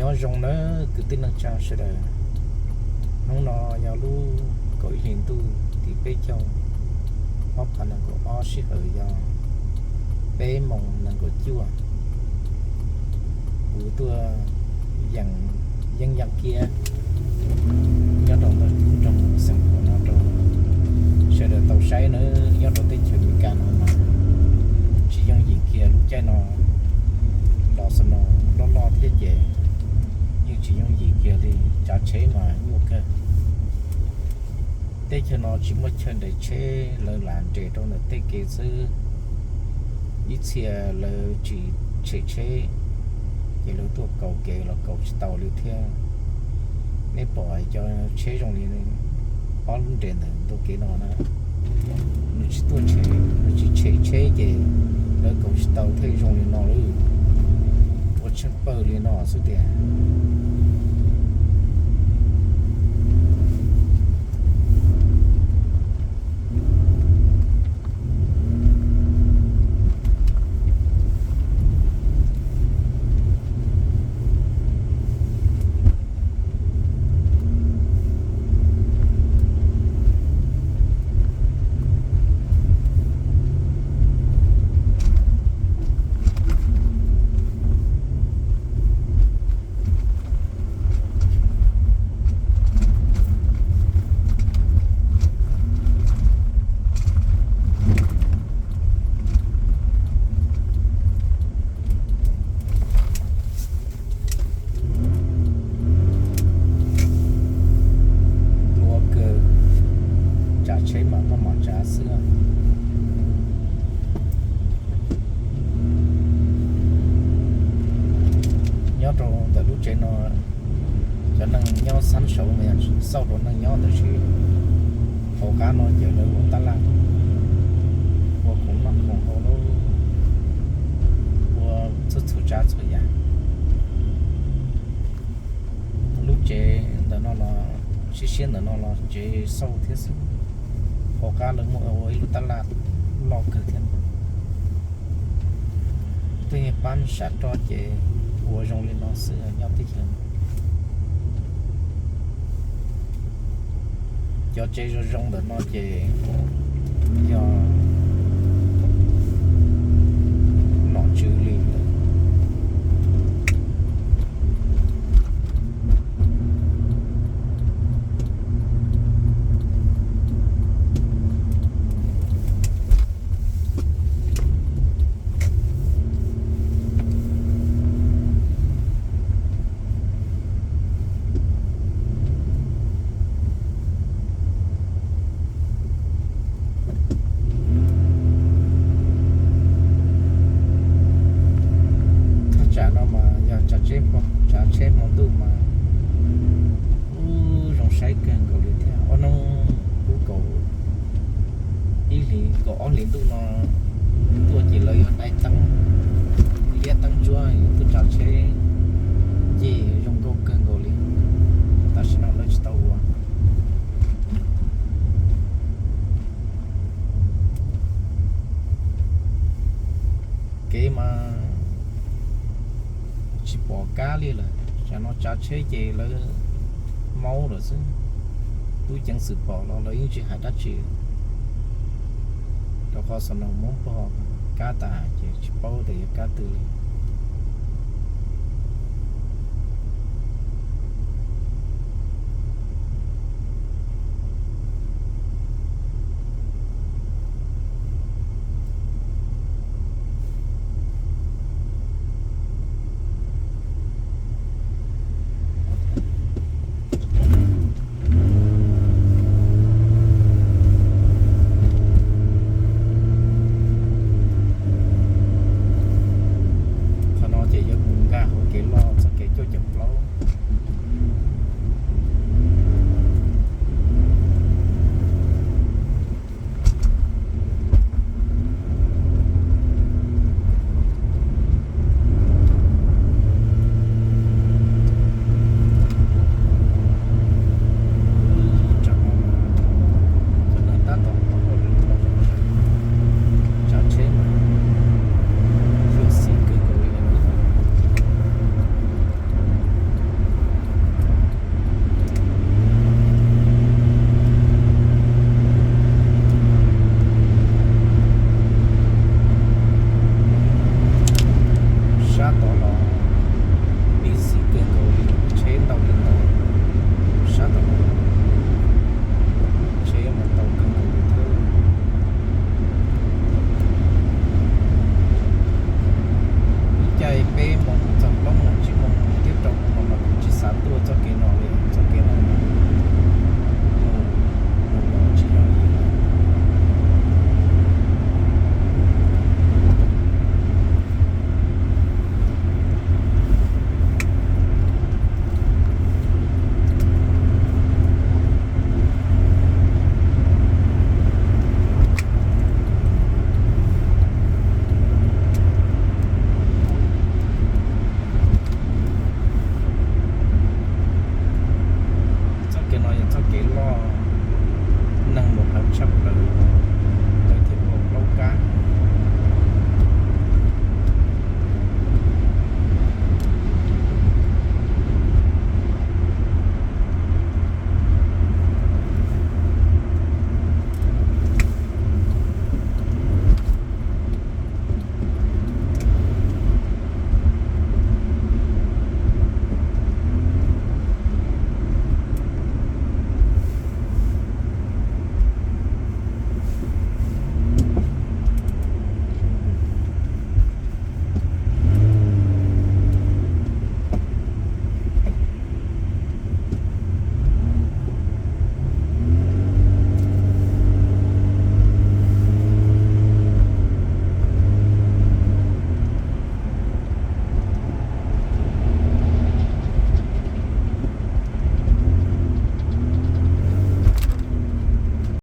Nyob zoo nawb kwv tij neej tsa sawv daws. Hnub no yog lub kaum ib hlis ntuj tim peb caug ob phav nees nkaum ob, sij hawm yog peb moos nees nkaum cuaj. Kuv tuaj yees yeeb yaj kiab nyob rau ntawm lub nroog Xeem Phuam no rau sawv daws tau saib nawb. Nyob rau teb chaws Amelikas no mas tsis yooj yim kiag lub caij no, los snow loj loj thiab ces yeej tsis yooj yim kiag li, tsav tsheb mas nyuaj kawg. Teb chaws no tsis muaj chaw nres tsheb, lawv lam nres rau ntawm tej kev xwb. Ib txhia lawv tsis tshem tsheb, ces lawv tuaj kaus kev los kaus tsis tau li thiab. Nej pom cov tsheb zoo li ob lub nres ntawm ntug kev no na, nws tsis tuaj tshem, nws tsis tshem tsheb ces lawv kaus tsis tau thiaj zoo li no lawm. Ua tsheej pawg li no xwb tiag. Tua kawg, tsav tsheb mas maj mam tsav xwb. Nyob rau ntawm lub tsev no, cov neeg nyob xab saud mas yog tsis xauj rau neeg nyob, tab sis hauv qab no ces lawv ua tab laj, ua khoom noj khoom haus lawm, ua txhua txhua tsav txhua yam. Lub tsev ntawm no los, siab siab ntawm no los tsev xauj thiab xwb. Hauv qab lawv muaj ua ib lub tab laj loj kawg thiab. Tej pab sam roj ces ua zoo li no xwb nyob teb chaws no. Cov tsev zoo zoo ntawm no ces yog nom tswv li lawm. Thaj tsam no mas yog tsav tsheb hmo ntuj mas ub zoo saib kawg nkaus li thiab. Ob hnub lub kaum ib hlis kaum ob hlis ntuj no tuaj ces lawv yuav dai teeb, liab teeb ntsuab tuaj tsav tsheb, ces zoo nkauj kawg nkaus li. Tam sim no lawv tsis tau ua. Kev mas tsis pom kab li lawm, tsam no tsav tsheb ces lawv maub lawm xwb. Tub ceev xwm pom los lawv yeej tsis hais dab tsi, rau qhov snow muab npog kab tas ces tsis paub tias yog kab twg li.